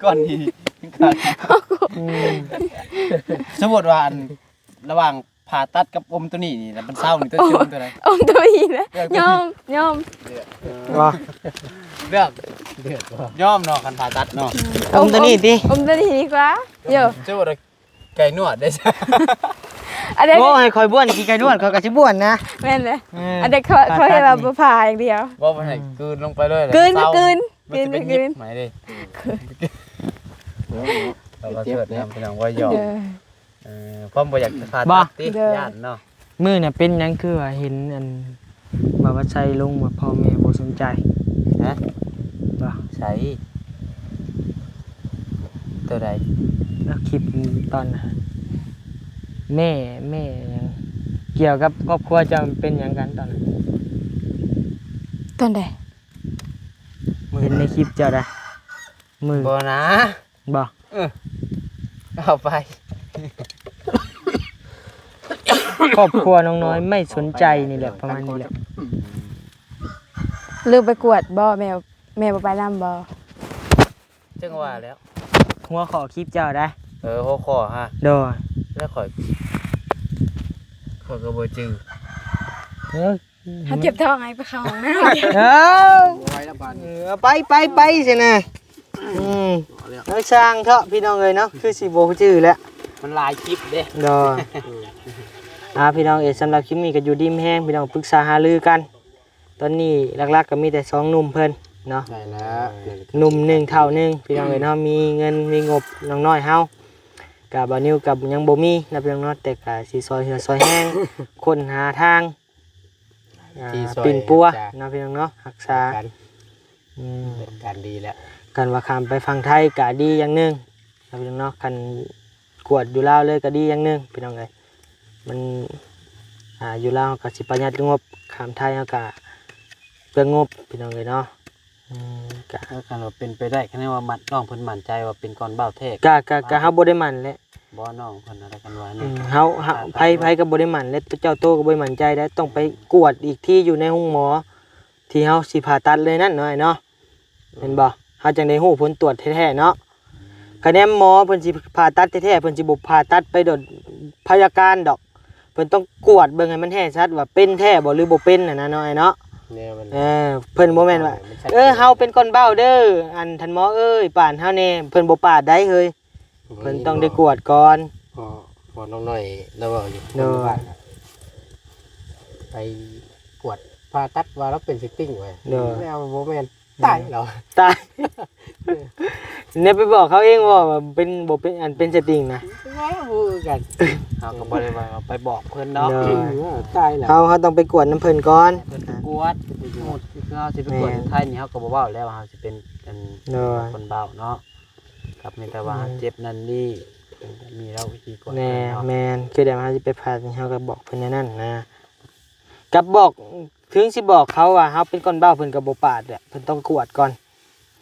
ກ່ອນນີ້ ອືມ ສົມມຸດວ່າ ອັນ ລະຫວ່າງຜ່າຕັດກັບອົມໂຕນີ້ນີ້ ແລ້ວມັນເຊົານີ້ ໂຕຊິອົມໂຕໃດ? ອົມໂຕນີ້ນະ ເລືອກໂຕນີ້ ຍອມ ຍອມ ເລືອກ ບໍ່ ເລືອກ ເລືອກບໍ່ ຍອມເນາະ ຄັນຜ່າຕັດເນາະ ອືມ ອົມໂຕນີ້ຕິ? ອົມ ອົມໂຕນີ້ດີກວ່າ ໂຢ ສົມມຸດວ່າ ໄກ່ນວດເດ້ ອັນໃດ ໂອ້ ໃຫ້ຂ້ອຍບ້ວນຂີ້ໄກ່ນວດ ຂ້ອຍກໍຊິບ້ວນນະ ແມ່ນເລີຍ ເອີ ອັນໃດເຂົາ ເຂົາເຮັດວ່າບໍ່ຜ່າຢ່າງດຽວ ບໍ່ ບໍ່ໃຫ້ ອືມ ກືນລົງໄປເລີຍ ກືນ ເຊົາ ກືນ ມັນຊິໄປ ກືນ ຫຍິບໃໝເດ້ ເອີ ເຈັບເດ້ ພີ່ນ້ອງ ວ່າຢອກ ເອີ ເອີ ຄວາມບໍ່ຢາກຜ່າຕັດຕິ ບໍ່ ຢ້ານເນາະ ມື້ນະເປັນຫຍັງຄືວ່າເຫັນອັນວ່າ ວ່າໃສ່ລົງວ່າພໍ່ແມ່ບໍ່ສົນໃຈ ຮະ ບໍ່ ໃສ່ ໂຕໃດ? ເອົາຄລິບຕອນແມ່ ແມ່ຫຍັງ ກ່ຽວກັບຄອບຄົວເຈົ້າເປັນຫຍັງກັນຕອນນັ້ນ? ຕອນໃດ? ເຫັນໃນຄລິບເຈົ້າໃດ? ມື້ ບໍ່ນະ ບໍ່ ເອີ ເອົາໄປ ຄອບຄົວນ້ອງນ້ອຍໄມ່ສົນໃຈນີ້ແຫຼະ ປະມານນີ້ແຫຼະ ຫຼືໄປກວດບໍ່? ແມ່ ແມ່ບໍ່ໄປນຳບໍ່? ຈັ່ງວ່າແລ້ວ ຫົວຂໍ້ຄລິບເຈົ້າໃດ? ເອີ ຫົວຂໍ້ຫະ ໂດຍ ແລ້ວຂ້ອຍ ຂ້ອຍກໍບໍ່ຈື່ ເອີ ເຮົາເຈັບທ້ອງ ໃຫ້ໄປເຂົ້າຫ້ອງນ້ຳ ເອີ ບໍ່ໄຫວແລ້ວບາດນີ້ ເອີ ໄປ ໄປ ໄປ ຊັ້ນນະ ອືມ ເອົາຊ່າງເຖາະ ພີ່ນ້ອງເອີຍເນາະ ຄືຊິບໍ່ຈື່ແລ້ວ ມັນຫຼາຍຄລິບເດ້ ໂດຍ ອ່າ ພີ່ນ້ອງເອີຍ ສຳລັບຄລິບນີ້ກໍຢູ່ດີມີແຮງ ພີ່ນ້ອງປຶກສາຫາລືກັນ ຕອນນີ້ຫຼັກໆກໍມີແຕ່ສອງໜຸ່ມເພິ່ນເນາະ ໄດ້ແລ້ວ ໜຸ່ມໜຶ່ງເຖົ້າໜຶ່ງ ພີ່ນ້ອງເອີຍເນາະ ມີເງິນມີງົບນ້ອງນ້ອຍເຮົາ ກະບ່າວນິວກໍຍັງບໍ່ມີນະພີ່ນ້ອງເນາະ ແຕ່ກະຊິຊ່ອຍເຫຼືອຊ່ອຍແຮງ ຄົ້ນຫາທາງ ອ່າ ທີ່ຊ່ອຍ ປິ່ນປົວ ອາຈານ ເນາະພີ່ນ້ອງເນາະ ຮັກສາ ອືມ ການດີແລ້ວ ຄັນວ່າຂ້າມໄປຝັ່ງໄທກະດີຢ່າງໜຶ່ງ ເນາະພີ່ນ້ອງເນາະ ຄັນກວດຢູ່ລາວເລີຍກໍດີຢ່າງໜຶ່ງພີ່ນ້ອງເອີຍ ມັນ ອ່າ ຢູ່ລາວເຮົາກໍຊິປະຢັດງົບ ຂ້າມໄທເຮົາກໍເປືອງງົບພີ່ນ້ອງເອີຍເນາະ ອືມ ກໍ ເອີ ຄັນວ່າເປັນໄປໄດ້ ຄັນວ່າມັນ ນ້ອງເພິ່ນໝັ້ນໃຈວ່າເປັນກ້ອນເບົາແທ້ ກໍ ກໍ ກໍເຮົາບໍ່ໄດ້ໝັ້ນແຫຼະ ບໍ່ ນ້ອງເພິ່ນຫັ້ນແຫຼະ ຄັນວ່າ ອືມ ເຮົາ ເຮົາ ໄຜ ໄຜກໍບໍ່ໄດ້ໝັ້ນແຫຼະ ເຈົ້າໂຕກໍບໍ່ໄດ້ໝັ້ນໃຈໄດ້ ຕ້ອງໄປກວດອີກທີຢູ່ໃນໂຮງໝໍ ທີ່ເຮົາຊິຜ່າຕັດເລີຍນັ້ນເນາະ ອ້າຍເນາະ ແມ່ນບໍ່? ເຮົາຈັ່ງໄດ້ຮູ້ຜົນກວດແທ້ໆເນາະ ຄະແນນໝໍເພິ່ນຊິຜ່າຕັດແທ້ໆ ເພິ່ນຊິບໍ່ຜ່າຕັດໄປໂດຍພະຍາການດອກ ເພິ່ນຕ້ອງກວດເບິ່ງໃຫ້ມັນແນ່ຊັດວ່າເປັນແທ້ບໍ່ ຫຼືບໍ່ເປັນຫັ້ນນະເນາະ ອ້າຍເນາະ ແນວມັນ ເອີ ເພິ່ນບໍ່ແມ່ນວ່າ ເອີ ມັນຊັດເຈນ ເຮົາເປັນກ້ອນເບົາເດີ ອັນທ່ານໝໍເອີຍ ປານເຮົາແດ່ ເພິ່ນບໍ່ປາດໃດເຮີ້ຍ ເພິ່ນຕ້ອງໄດ້ກວດກ່ອນ ເພາະ ເພາະນ້ອງນ້ອຍລາວເວົ້າຢູ່ ໂດຍ ໄປກວດຜ່າຕັດວ່າລາວເປັນສະຕິງໄວ້ ໂດຍ ແລ້ວບໍ່ແມ່ນ ຕາຍແລ້ວ ຕາຍ ແນວໄປບອກເຂົາເອງວ່າເປັນ ບໍ່ເປັນ ອັນເປັນສະຕິງນະ ແມ່ນບໍ່ຄືກັນ ເຮົາກໍບໍ່ໄດ້ວ່າໄປບອກເພິ່ນເນາະ ໂດຍ ເອີ ຕາຍແລ້ວ ເຮົາ ເຮົາຕ້ອງໄປກວດນຳເພິ່ນກ່ອນ ເພິ່ນໄປກວດ ຄືເຮົາຊິໄປກວດ ແມ່ນ ຢູ່ໄທນີ້ ເຮົາກໍບໍ່ເວົ້າແລ້ວວ່າເຮົາຊິເປັນ ອັນ ໂດຍ ຄົນເບົາເນາະ ກໍມີແຕ່ວ່າ ແມ່ນ ເຮົາເຈັບນັ້ນນີ້ ມີເຮົາວິທີກວດ ແນ່ ເນາະ ແມ່ນ ຄືແບບເຮົາຊິໄປຜ່ານີ້ ເຮົາກໍບອກເພິ່ນແນວນັ້ນນະ ກັບບອກ ເຖິງຊິບອກເຂົາວ່າເຮົາເປັນຄົນເວົ້າ ເພິ່ນກໍບໍ່ປາດແຫຼະ ເພິ່ນຕ້ອງກວດກ່ອນ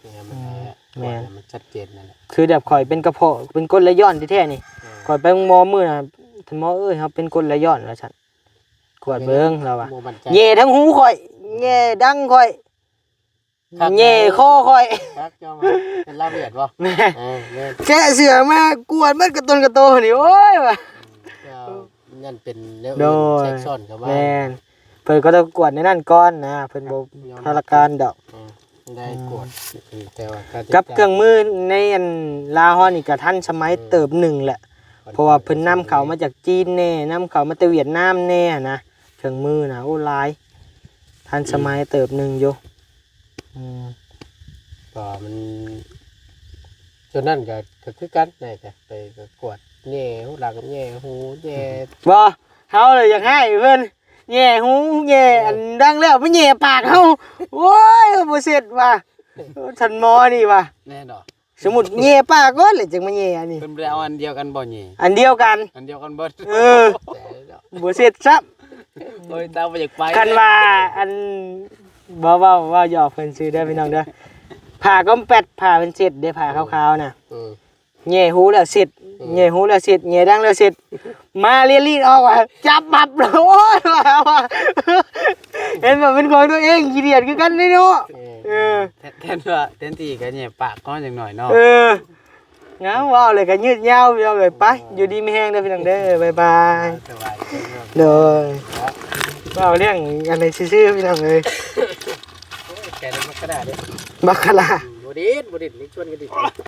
ແມ່ນ ແມ່ນ ແມ່ນ ມັນຊັດເຈນນັ້ນແຫຼະ ຄືແບບຂ້ອຍເປັນກະເພາະ ເປັນກົດໄຫຼຍ້ອນແທ້ໆນີ້ ເອີ ຂ້ອຍໄປໂຮງໝໍມື້ນະ ທ່ານໝໍເອີຍ ເຮົາເປັນກົດໄຫຼຍ້ອນວ່າຊັ້ນ ກວດເບິ່ງລາວວ່າ ບໍ່ໝັ້ນໃຈ ແຍ່ທັງຫູຂ້ອຍ ແຍ່ດັງຂ້ອຍ ຄັກ ແຍ່ຄໍຂ້ອຍ ຄັກ ເຈົ້າມາເປັນລາວຫວຽດບໍ່ ແມ່ນ ເອີ ແມ່ນ ແກະເສື້ອມາກວດໝົດກະຕົນກະໂຕນີ້ ໂອ້ຍວ່າ ເຈົ້າ ຍັນເປັນແນວ ໂດຍ ອື່ນແຊກຊ້ອນເຂົ້າມາ ແມ່ນ ເພິ່ນກໍຕ້ອງກວດໃນນັ້ນກ່ອນນະ ເພິ່ນບໍ່ ຍອມຮັບ ພາລະການດອກ ອືມ ໄດ້ກວດ ອືມ ແຕ່ວ່າ ກັບເຄື່ອງມືໃນອັນລາວເຮົານີ້ກໍທັນສະໄໝ ເອີ ເຕີບໜຶ່ງແຫຼະ ເອີ ເພາະວ່າເພິ່ນນຳເຂົ້າມາຈາກຈີນແດ່ ນຳເຂົ້າມາແຕ່ຫວຽດນາມແດ່ນະ ເຄື່ອງມືນະ ໂອ້ ຫຼາຍ ທັນສະໄໝ ອືມ ເຕີບໜຶ່ງຢູ່ ອືມ ກໍມັນ ສ່ວນນັ້ນກໍ ກໍຄືກັນ ໄດ້ກໍໄປ ກໍກວດແຍ່ຫູຫຼັງ ແຍ່ຫູ ແຍ່ ບໍ່ ເຮົາລະຢາກໃຫ້ເພິ່ນ ແຍ່ຫູແຍ່ ເອີ ອັນດັງແລ້ວມາແຍ່ປາກເຮົາ ໂອ້ຍ ບໍ່ເສັດວ່າ ທ່ານໝໍນີ້ວ່າ ແນ່ເນາະ ສົມມຸດແຍ່ປາກກ່ອນ ແລ້ວຈຶ່ງມາແຍ່ອັນນີ້ ເພິ່ນບໍ່ໄດ້ເອົາອັນດຽວກັນບໍ່ແຍ່ ອັນດຽວກັນ ອັນດຽວກັນເບິດ ເອີ ບໍ່ເສັດຊ້ຳ ໂອ້ຍ ຕາບໍ່ຢາກໄປ ຄັນວ່າອັນ ບໍ່ເວົ້າ ເວົ້າຫຍອກເພິ່ນຊື່ເດີພີ່ນ້ອງເດີ ຜ້າກໍມແປັດ ຜ້າເພິ່ນເຊັດເດ້ ຜ້າຂາວໆນະ ເອີ ແຍ່ຫູແລ້ວເຊັດ ເອີ ແຍ່ຫູແລ້ວເຊັດ ແຍ່ດັງແລ້ວເຊັດ ມາລຽນລີດອອກວ່າ ຈັບປັບ ໂອ້ຍ ວ່າ ວ່າ ເຫັນວ່າເປັນຂອງຕົວເອງ ຂີ້ດຽດຄືກັນເດ້ເນາະ ເອີ ເອີ ແທນ ແທນວ່າ ແທນທີ່ກໍແຍ່ປາກເຮົາຢ່າງໜ້ອຍເນາະ ເອີ ງາມ ເວົ້າແລ້ວກໍຍືດຍາວ ພີ່ນ້ອງເອີຍ ໄປ ຢູ່ດີມີແຮງເດີພີ່ນ້ອງເດີ ບາຍບາຍ ສະບາຍດີ ໂດຍ ເວົ້າເລື່ອງອັນນີ້ຊື່ໆ ພີ່ນ້ອງເອີຍ ແກໄດ້ມັກກະດາເດ້ ມັກກະດາ ບໍ່ດີດ ບໍ່ດີດ ນີ້ຊວນກັນດີ